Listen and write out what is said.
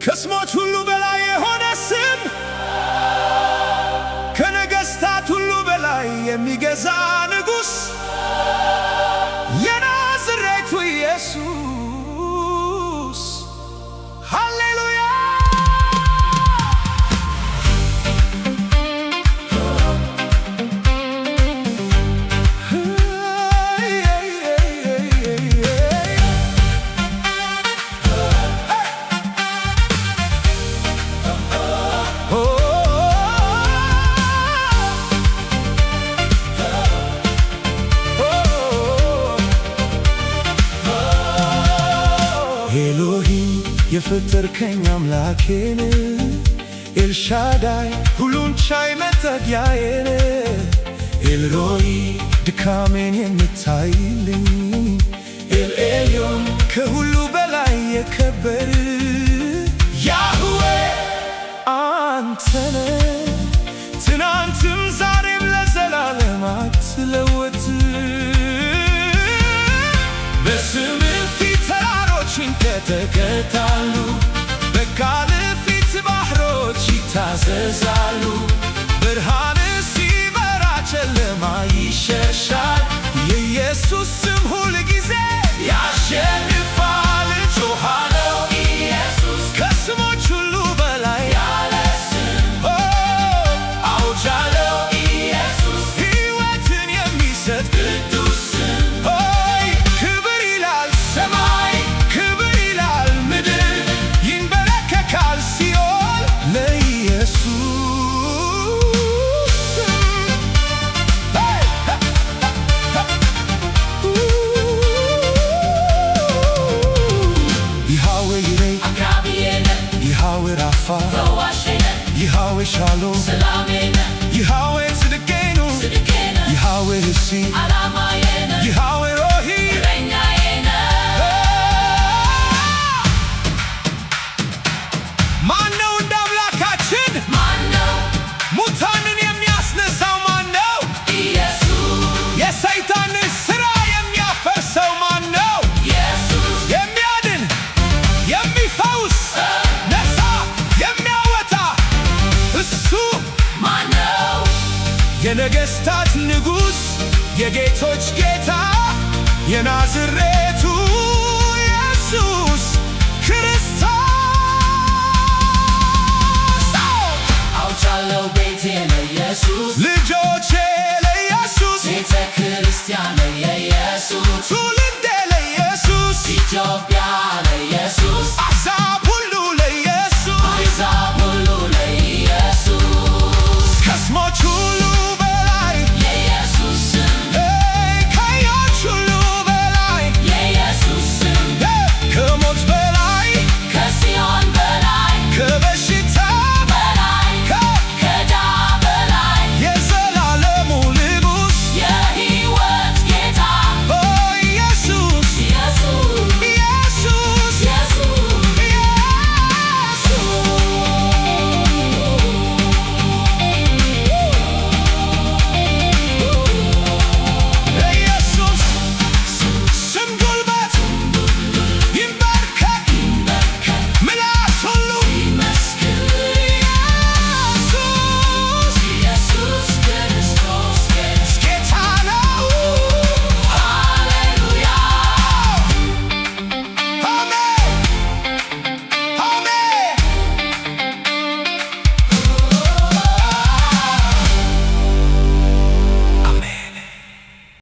ከስሞች ሁሉ በላይ የሆነ ስም፣ ከነገሥታት ሁሉ በላይ የሚገዛ ንጉሥ፣ የናዝሬቱ ኢየሱስ፣ ሃሌሉያ! ኤሎሂም፣ የፈጠርከኝ አምላኬን፣ ኤልሻዳይ፣ ሁሉን ቻይ መጠጊያዬን፣ ኤልሮይ፣ ድካሜን የምታይልኝ፣ ኤልኤልዮን፣ ከሁሉ በላይ የከበር፣ ያህዌ አንተነ፣ ትናንትም ዛሬም ለዘላለም አትለወጥ። በስምህ ፊት ተራሮች ይንቀጠቀጣሉ፣ በቃልህ ፊት ባህሮች ይታዘዛሉ። ብርሃንህ ሲበራ ጨለማ ይሸሻል። የኢየሱስ ስም ሁል ጊዜ ያሸንፋል። እጮኻለሁ ኢየሱስ ከስሞች ሁሉ በላይ ያለ ስም። ኦ፣ አውጃለሁ ኢየሱስ ሕይወትን የሚሰጥ ቅዱስ ስም። ሆይ፣ ክብር ይላል ሰማይ፣ ክብር ይላል ምድር፣ ይንበረከካል ሲኦል ለኢየሱስ። Hey! ይሃዌ ይሬ አቅራቢዬ ነህ። ይሃዌ ራፋ ፈዋሼ ነህ። ይሃዌ ሻሎም ሰላሜ ነህ። ይሃዌ ጽድቄኑ ጽድቄ ነህ። ይሃዌ ንሲ ዓላማዬ ነህ። ይሃዌ ሮሂ እረኛዬ ነህ። ማነው እንደ አምላካችን? ማነው? ሙታንን የሚያስነሳው ማነው? ኢየሱስ። የሰይጣንን ሥራ የሚያፈርሰው ማነው? ኢየሱስ። የሚያድን፣ የሚፈውስ፣ ነፃ የሚያወጣ እሱ ማነው? የነገሥታት ንጉሥ፣ የጌቶች ጌታ፣ የናዝሬቱ ኢየሱስ ክርስቶስ። አውጃለሁ ቤቴ ለኢየሱስ። ልጆቼ ለኢየሱስ። ቤተ ክርስቲያን ለኢየሱስ። ትውልዴ ለኢየሱስ። ኢትዮጵያ ለኢየሱስ።